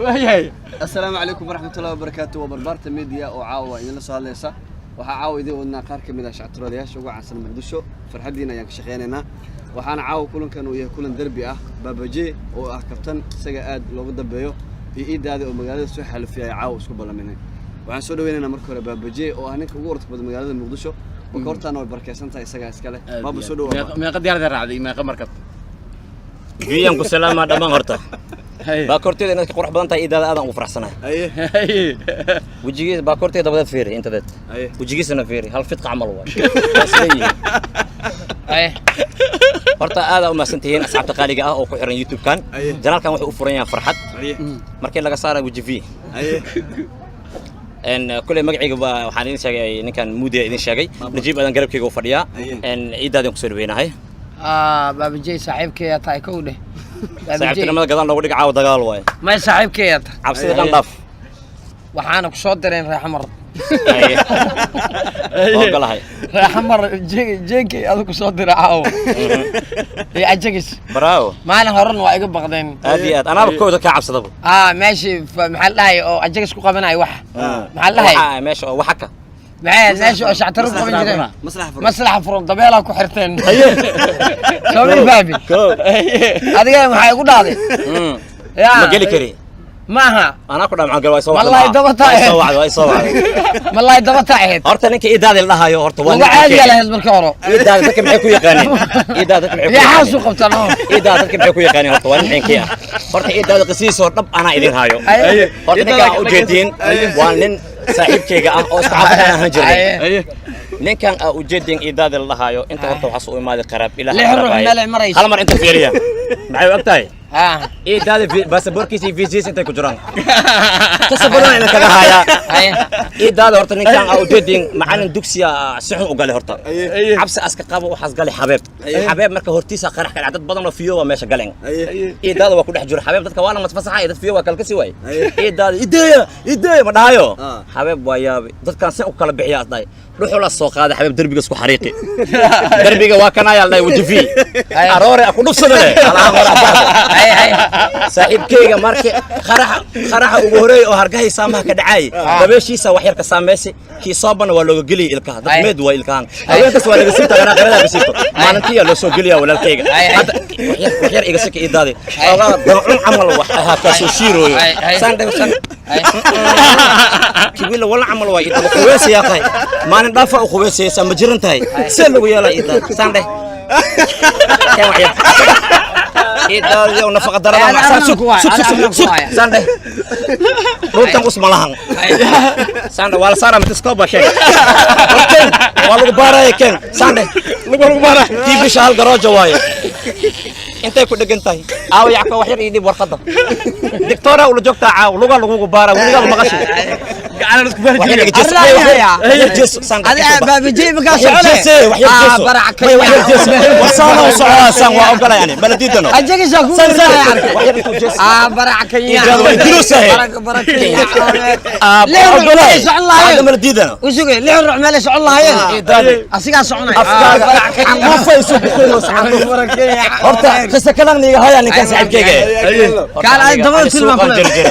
Waayahay. Asalaamu calaykum waraxmatullahi wabarakaatu. Waa Barbaarta Media oo caawa idinla soo hadlaysa. Waxaa caawa idiin wadnaa qaar ka mid ah shactiroolayaasha ugu caansan Muqdisho. Farxaddiina ayaan ka shaqaynaynaa. Waxaana caawa kulankan uu yahay kulan derbi ah. Baabaje oo ah kabtan isaga aad loogu dambeeyo iyo Iidaada oo magaalada soo xalufiyay caawa isku ballaminay. Waxaan soo dhaweynaynaa marka hore Baabaje oo ah ninka ugu orodka badan magaalada Muqdisho. Marka hortaana way barakeysan tahay, isagaa iska leh. Baaba, soo dhawaaba. Meeqa diyaarada raacday? Meeqa markab? Giyaan ku salaamaa dhammaan horta. Haye. Baakoorteeda inaad ka qurux badan tahay, Iidaada, aadaan ugu faraxsanahay. Aye. Haye. Wejigiisa baakoorteeda dabadeed fiiri intadeed. Aye. Wejigiisana fiiri, hal fidqa camal waay. Waa isla yihiin. Haye. Horta aad aa u mahadsantihiin asxaabta qaaliga ah oo ku xiran YouTube-kan. Aye. Channelkan wuxuu u furan yahay farxad. Aye. Markii laga saara weji v. Aye. En kuley magacayga waa waxaan idin sheegay ninkan Muudiya idin sheegay. Najiib aadan garabkayga u fadhiyaa. Aye. En Iidaadaan kusoo dhaweynahay. Baabajey, saaxiibkeeyaa tahay, kow dheh Baabajey. Saaxiibtinimada gadaal noogu dhig, caawa dagaal waaye. May, saaxiibkeeyaa tahay. Cabsida dhan dhaaf. Waxaana ku soo direen Reexamar. Aye. Ogolahay. Reexamar jeegkay adigu ku soo dira caawo iyo Ajagis. Bravo. Maalin horena waa iga baqdeen. Aad iyo aad, anaaba kooda kaa cabsadaba. Meeshii maxaa la dhahay oo Ajagis ku qabanayo wax, maxaa la dhahay? Waxaa meesha oo waxa ka maxay ahayd meeshii oo shactaro ku qaban jireen? Maslaxa furan. Maslaxa furan, dabeelaa ku xirteen, soo ma fahmin? Adiga maxaa igu dhahday? Yaa. Ma geli kari. Maaha. Anaa ku dhaa maxaan gal, waa soo wacday. Wallahi daba taa Waa soo wacday, waa soo wacday. Wallahi daba taa ahayd. Horta ninka Iidaadi la dhahayo horta waa uga caadiyaa lahayd markii hore. Iidaadi dadka maxay ku yaqaaneen? Iidaadi dadka maxay ku yaa xaasu yaqaaneen? Qabtaan oo Iidaadi dadka maxay ku yaqaaneen? Horta waa nin xinkii ah. Horta Iidaadi qisiisoo dhab anaa idin hayo. Aye. Horta ninka aa ujeediin waa nin saaxiibkayga ah oo isku xaafad aan ahaan jirnay. Aye. Ninkan aa ujeediin Iidaadi la dhahayo inta horta waxaas u imaaday qaraab ilaah. Lix ruux meel ay marayso. Hal mar inta fiiriya, maxay u eg tahay? Iidaadi baasaboorkiisa iyo fiisihiisa intay ku jiraan qisa badan idin kaga hayaa. Aye. Iidaada horta ninkan aa ujeediin macalin dugsiya si xun u galay horta. Aye. Cabsi aska qabo waxaas galay xabeeb. Xabeeb marka hortiisa qarax ka dhacay, dad badan oo fiyo waa meesha galeen. Aye. Iidaada waa ku dhex jiro xabeeb, dadka waa la masfasaxa iyo dad fiyo waa kala kasi waay. Aye. Iidaada ideeya ideeya ma dhahayo. Ah. Xabeeb waa yaabi, dadkan si u kala bixiya as dhahay, dhuxula soo qaaday xabeeb, derbiga isku xariiqi, derbiga waa kanaayaa dhahay wajifi aroore ku dhufsada leh alaha hore abaxda. Aye, aye. Saaxiibkeyga markii qaraxa qaraxa ugu horeeyay oo hargahay saamaha ka dhacay, dabeeshiisa wax yar ka saameysay, kii soobana waa looga geliyay ilkaha dad Ay. meed waa ilkahan, haweenkaas waa laga siibta qaraaqarada ka siibto, maalintii loo soo geliyaa walaalkeyga. Ay, ay. Hadda wax yar iga sika iidaadi oogaa dancun camal wax ahaa kaasoo shiirooyo. Ay, ay. Saan dhago san kiwila wala camal waa iidada qubaysayaa tahay, maalin dhaafa u qubaysaysaa ma jiran tahay, see lagu yeelaa Iidaadi saan dheh kan wax yar Iidaadi oo nafaqa darada Ay, macsan ana sug ku waay, sug ana sug ku sug waay. Saan dheh dhulkan us malahan, saan dheh waa la saaraa microscope baa keen war keen waa lagu baaraya keen saan dheh lagu baara. Kii bisha hal garooja waaye intay ku dhegan tahay aawa yacko wax yar ii dhib warqadda dictoora ula joogtaa caaw lugaa lagugu baara weligaa maqashay. Gacan isku baari wax yar jiray. iga jeeso. Arrin wax yar- ayaa. Wax yar jeeso saan dheh. Adiga Baabajey markaa wax yar socone. jeese, wax yar jeeso. Barac May, wax yar jeeso, wasaana u socdaa saan waa ogolay ani mala diidano. Ajagisa ku Saan saan arkay. Wax yar intuu jeeso. Barac kanya. Iidaadu way diluusahay. Barak barak kanya. Waa Lix ruux ogolay. meelay socon lahaayeen. Hadda mala diidano. Usugay lix ruux meelay socon lahaayeen. Iidaadi Asigaa soconay. Afkaaga canquufa isu bixinayso canquuf. Horta qisa kalan niga haya ninkan saaxiibkeyga. Kaal ay dabada tilmaam ku leedahay.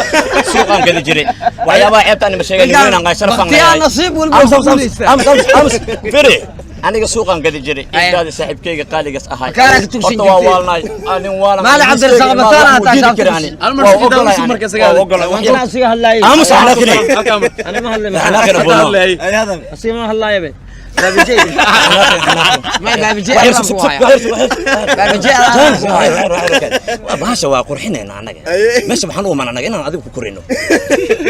Suuqaan geli jiray waxyaabaha ceebta anima sheegay nin weyn aan sharafan. Bakhtiyaa nasiib walba ams ku ams guulaysta. ams ams ams firi, aniga suuqaan gadi jiray. Aye. Iidaadi saaxiibkeyga qaaligas ahay. Makaana ka tugsan horta waa jirtay. waalnaay nin waalan. Maali Cabdirasaaq Bataar hataa diidi shaabta kara ani. Hal mar waa si ogolay usug ani. marka isaga Waa adag. ogolay wax Ana yar asiga hadlaayay. aamus xanaaqinay. Ana ma hadlay. Xanaaqina bono. Hadlayay. Aye hadan. Asiga ma hadlaaya be. Baabajey. Ma Baabajey. Wax yar Adaan sug ku sug haya. wax yar sug wax yar. Baabajey adaan ku haya. Bahasha waa qurxinayna annaga, meesha waxaan u imaan annaga inaan adigu ku korino.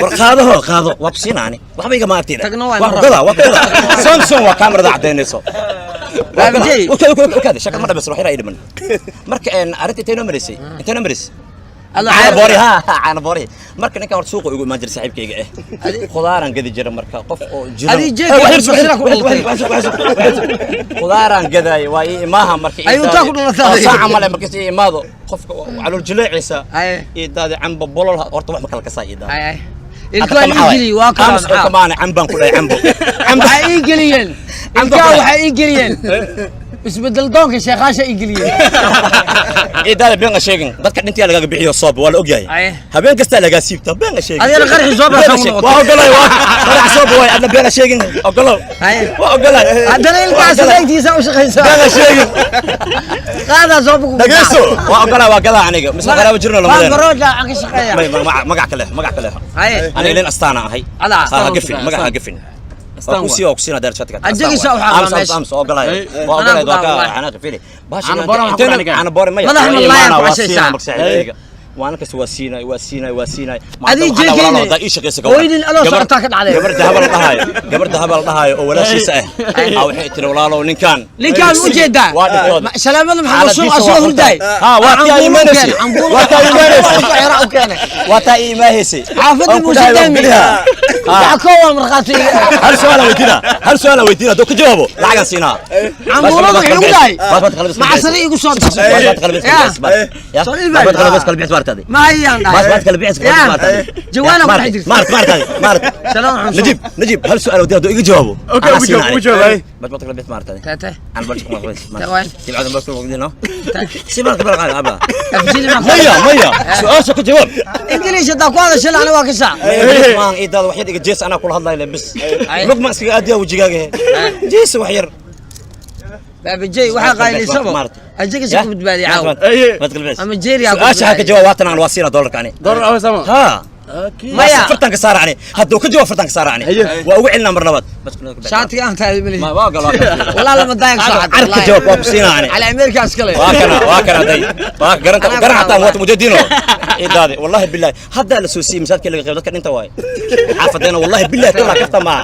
War qaadaho qaado, waa ku siinaani waxba igama agteyda. Tagno waa waa marra. ku gadaa, waa ku gadaa Samsung, waa kaamirada caddaynayso. Baabajey. Okaade shaka ma dhamaysan, wax yar ay dhiman marka een arrinta intay noo maraysay, intay noo maraysay? Alla. Caana boori ha caana boori. Marka ninkan horta suuqa igu imaan jiray saaxiibkayga eh, khudaaraan gadi jiray marka qof oo jiran. Adii jeedka Eh, wax yar sug, basira ku wax yar, dhalatay. wax yar, wax yar, wax yar. Khudaaraan gadaay waa ii imaaha marka. Ayuu taa ku dhalatay. Oo saaca male markiis ii imaado qofka calool jileeciisa. Aye. Iidaadi camba bolol horta wax ma kala kasaa iidaadi. Ay ay. Ilkaha ii geliy waa kala aamus maxaa? Kamaana cambaan ku dhahay cambo camba. Waxay ii geliyeen. Camba Ilkaha ku waxay ii geliyeen. Isbedel doonka sheekhaasha i geliyey. Ciidaada been ha sheegin, dadka dhintiyaa lagaga bixiyo soob waa la ogyahay. Aye. Habeen kastaa lagaa siibtaa, been ha sheegin. Adigana qaraxii soo Been ha baa sheegin. noqotay. Waa ogolay, waa qarax soob waay, adna been ha sheegin, ogolow. Aye. Waa ogolay. Haddana ilkaas Waa ogolay. agtiisa u shaqaysaa. Been ha sheegin. Qaadaa soo buku. Dhageyso, waa ogolay, waa gadaa aniga mise qaraabo jirno Waa lamadeen. garooja aan ka shaqeeya. Magac kale, magac kale. Haye. Aniga nin astaana ahay. Adaa. Ha gafin, magac ha gafin. Astaan waa ku sii, waa ku siina daar chatka. Ajagiisa waxaa ams qabaa ams meesha. Ams ogolay, waa Anaa ogolay, ku waa ka dhaawacay. xanaaqi fili. Caano boore waxaa ku dhacay ninkan. Caano boore maya. Madax Waa malaaya imaanaa, ku waa cashaysaa. siinaa magsaaxiibkayga. Waan kasta waa siinay, waa siinay, waa siinay. Adii Maanta waxaa jeekeyne. walaalo ii shaqaysa ka waran. Hooyadin adoo socotaa ka dhacday. Gabar dahaba la dhahayo, gabar dahaba la dhahayo oo walaashiisa ah aa waxay tiri, walaalow ninkan Ninkaan u jeedaa. Waa dhibkooda. Salaamada maxaa Xaaladiisa soo waa asoo hurdaay. Ha, waa tii ay imaanaysay. Waa taa imaanaysay. U keenay. Waa taa ii imaahaysay. Xaafadii Aan ku Muuse dhahay, waan Dami. gelihaa. Ha. Waxa koo waa markhaati. Hal su'aal aan weydiinaa, hal su'aal aan weydiinaa, hadduu ka jawaabo lacagaan siinaa. Cambuulada wuxuu ugu dhahay. Macsaro igu soo Ma hayaan dhahay. Jawaana ku dhex jirta. Salaam xun. نجيب نجيب، هل سؤال ودي هدو يجاوبوا. Okay, ugu jawaab, ugu jawaab, ay. Tete. مية Afjili ma. مية سؤال شو جواب. Ingiliish hadaa ku hadashay lacna waa ka saac. maan iidaada wax yar iga jees, anaa kula hadlayla bis lugma iskaga aadiyaa wejigaaga jees wax yar. Baaba Jey waxaa qayliysaba. Ajaga si ku badbaadiya caawa. Ama Jerry ha ku su-aasha ha ka badbaadiyo. jawaab, waatan aan waa siina doolarka ani. Doolar awe sama. Ha. Maya. Afartan ka saara ani, hadduu ka jawaab afartan ka saara ani, waa ugu celinaa mar labaad. Shaatiga aan tahay malihi. Ma waa galo. Walaa lama daayag saacad. Carka jawaab waa ku siinaa ani. Cali Amerika iskale. Waa kana, waa kana day, waa garanta Anaa garan xataa ku waata mujadiino idaade, wallahi billahi hadda la soo siiyay masaajidka laga qayb dadka dhinta waay xaafadeena, wallahi billahi tala kafta ma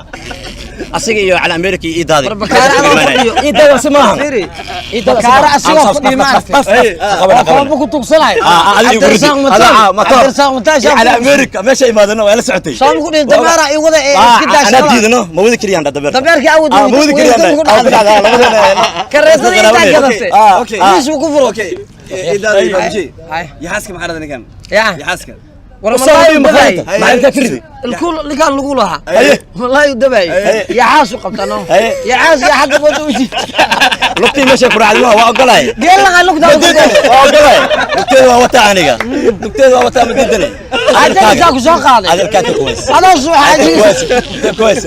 asiga iyo cala Amerika iyo idaade. War bakaara anoo fadhiyo. Idaade waa samaahan. Fiiri. Idaade Bakaara asigoo fadhiyo ma aragtay. Oo koomba ku tuugsanay. Cabdirasaaq Mataan. Cabdirasaaq Mataan shaaf. على امريكا ماشي imaadana waa la socotay. Soo ku dhihin dameera ii wada ee iska daa anaa shaqada. diidano, ma wadi kariyaan dabeerka. Dameerkii awad Ah, ma wadi kariyaan. ku dhacday. Kareetada intaa gadatay. Okay. Miis uu ku furo. Okay, idaada iyo Baaba Jey. Hay. Yaxaaska maxaa dhahday ninkan? Ya. Yaxaaska. War malaayu dabay. Maalinta kiridi. Ilkuul ninkaan lagu lahaa. Haye. Malaayu dabay. Yaxaas u qabta no. Haye. Yaxaas iyo xagga wada u jiid. Lugtii meesha ku raacday waa ogolay. Geel laga lugta Ma diidane, waa ogolay, lugteeda waa wataa, aniga lugteeda waa wataa, ma diidane. Ajagisaa ku soo qaaday. Adeerkaa ka kuways. Adoo suuxa kuways.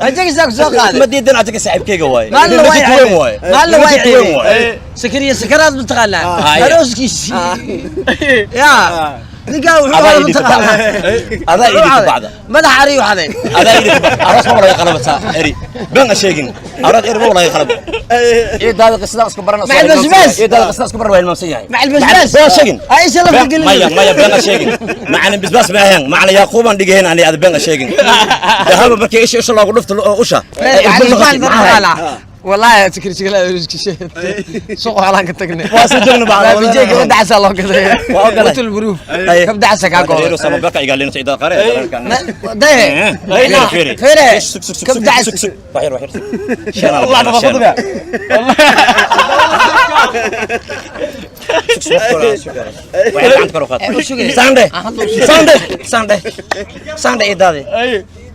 ajagisaa ku soo qaaday. Ma diidan, ajaga saaxiibkayga waaye. Maalin waa Majid weyn waaye. maalin waa Majid weyn waaye. Sakariya sakaraad mataqaanaa. Haye. Arooskiisii. Ya. Ninkaan wuxuu Adaa ahaa ii dhigta mataqaanaa. bacda. Adaa ii dhigta bacda. Madax ariyu xaday. Adaa ii dhigta bacda. Aroos ma walaga qalabata eri been ha sheegin, aroos eri ma walaga qalab. Ciidaada qisada isku baran. Macal basbaas. Ciidaada qisada isku baran waa ilmaamsan yahay. Macal basbaas. Been ha sheegin. Aisha la Been- gelin. maya maya, been ha sheegin, macalin basbaas ma ahayn, macalin yaquuban dhigeen ani, ada been ha sheegin. Dahaba markii isha isha loogu dhufto oo usha ee ilmo noqotay, maxaa ahayd? والله تكر شكلها رزق سوق على كتقني Waa soo joogna bacda. لا بيجي كم دعسة الله كذا Waa ogolay. قلت البروف Haye. كم دعسة Reero كاكو sama barka igaalino ciidaada qare. ده فيري كم دعسة. وحير وحير. Allah nafaqada. Sande sande sande sande idaade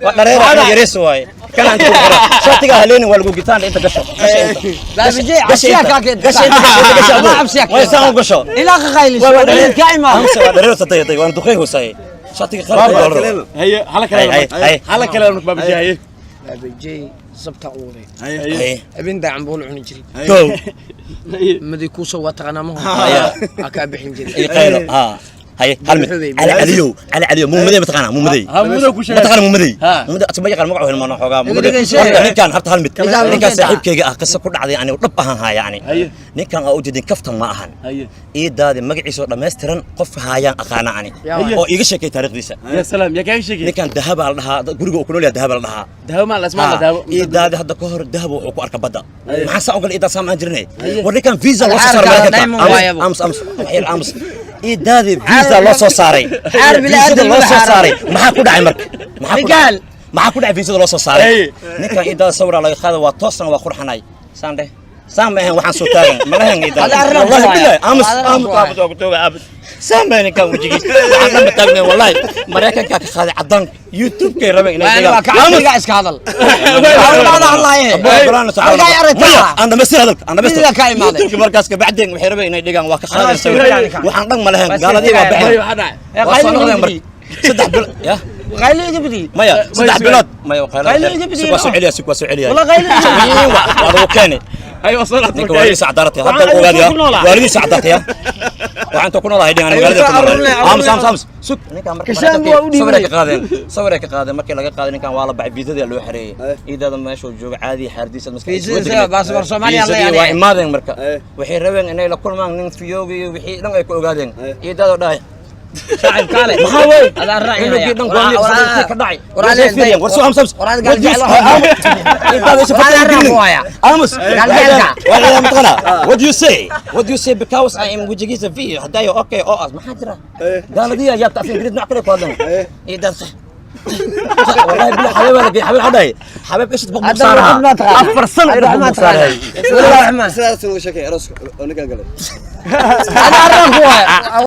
waa dhareer yareys waaye, kana inta ku xira shatiga haleeni waa lagu gitaan inta gasho. لا بيجي عبسيا كاكي. Gasho inta gasho. ما عبسيا. Way saan u gasho. إلى قايل ولد كايما. Amse waa dhareer satay tay waan duqey hoosay shatiga qalab doolar. Haye, hala kale. Haye, haye. Hala kale Baaba Jey, haye. لا بيجي زبطة أوري Haye. ابن دا عم بقول عن جري. Go. مدي كوسو واتقنا ما Haya. هو أكا بحين جري. Ay qaylo ha, haye hal mid cali caliyow, cali caliyow muumaday mataqaanaa muumaday? Ha, mudo ku sheegay. Mataqaana muumaday? Ha. Muumaday asma yaqaan magacu hilmaano xoogaa muumaday. dhegeyso. Horta ninkan, horta hal mid Ninkaan ninkan wuxuu saaxiibkayga ah qiso ku dhacday ani dhab ahaan haya yani. Haye. Ninkan aa ujeedin kaftan ma ahan. Haye. Iidaadi magaciisa oo dhammaystiran qof haayaan aqaana ani Yaa waay. oo iiga sheekay taariikhdiisa. Ya salaam, ya kaaga sheegay. Ninkan dahabaa la dhahaa, guriga uu ku nool yahay dahabaa la dhahaa. Dahabo ma la ismaa la dahabo. Iidaadi hadda ka hor dahab wuxuu ku arka badda, maxaa saa ogal iidaa saamaan jirnay? War ninkan visa loo soo saaray Alcaarka Maraykanka. diamond waayabo. Ams ams waxyar ams, iidaadi visa loo soo saaray. Caar bila Visada aadam loo soo la saaray maxaa ku dhacay marka? Maxaa ku Ninkaan. dhacay? Maxaa ku dhacay visada loo soo saaray? Ay. Ninkan iidaada sawira laga qaaday, waa toosan, waa qurxanay saan dheh. Saan ma ahayn waxaan soo taagan ma lahayn iidaada. Hada arrin Wallahi ku billahi haya. aamus Hada arrin aamus ku haya. aamus waa ku tooga aamus. Saan ma ahayn kan wejigiis waxaan dhan ma taagneen wallahi. Maraykankaa ka qaaday caddaanka YouTube-kay rabeen inay Waa dhigaan. ka Aamus. adiga iska hadal. Waa hadlaaye. Markaa aragtaa. Aan dhamaystir hadalka, aan dhamaystir. Midiga ka imaaday. YouTube-ki markaas ka bacdeen waxay rabeen inay dhigaan waa ka qaadeen iska sawir. dhigaan ka. Waxaan dhan ma lahayn Waa iska gaaladii waa dhigaan. baxeen. Maxaa dhacay? Ee, Waa soo qaylo iga noqdeen bidiyey. marka 3 bilood ya. Qaylo iga bidiyey. Maya 3 bilood maya Qaylo iga bidiyey, waa soo celiya waa soo celiya. Wala qaylo iga bidiyey. Waa lagu keenay. Ay waa soo laabtay. Ninka waalidiisa cadaartay hadda Waxaan ogaadiya ku noolaa. waalidiisa cadaartay waxaan inta ku noolahay dhigan magaalada ku noolahay. Aamus aamus aamus sug ninka marka Kashaan maraykanka waa u dhiibay. sawir ay ka qaadeen sawir ay ka qaadeen markii laga qaaday ninkan waa la baxay viisadii loo xareeyay iidada meesha uu joogo caadi xaardiisa maskaxdiisa Viisada baasaboor Soomaaliya la viisadii waa yaali. imaadeen marka waxay rabeen inay la kulmaan nin fiyoogi iyo wixii dhan ay ku ogaadeen iidada dhahay Saaxiib kaale. maxaa weey Adaan raacin inuu dhan gooni sawirkii ka dhacay. War War fiiriyeen war soo aamus aamus. War What do you- gaal iidada isa War fatay arrin ku haya. aamus Gaal jecelka. waa mataqana what do you say, what do you say, because I am wejigiisa v hadayo okay oo as maxaa jira gaaladii ayaa taaf ingiriis nooc kale ku hadlan iidan sax والله بالله حبيبي انا حبيبي حداي حبيب ايش تبغى هذا الواحد ما تقال. افر سنه هذا الى ما تقال. بمصارها Sidaas uga sheekay arooska oo ninkan galay. Adaan arrin ku haya.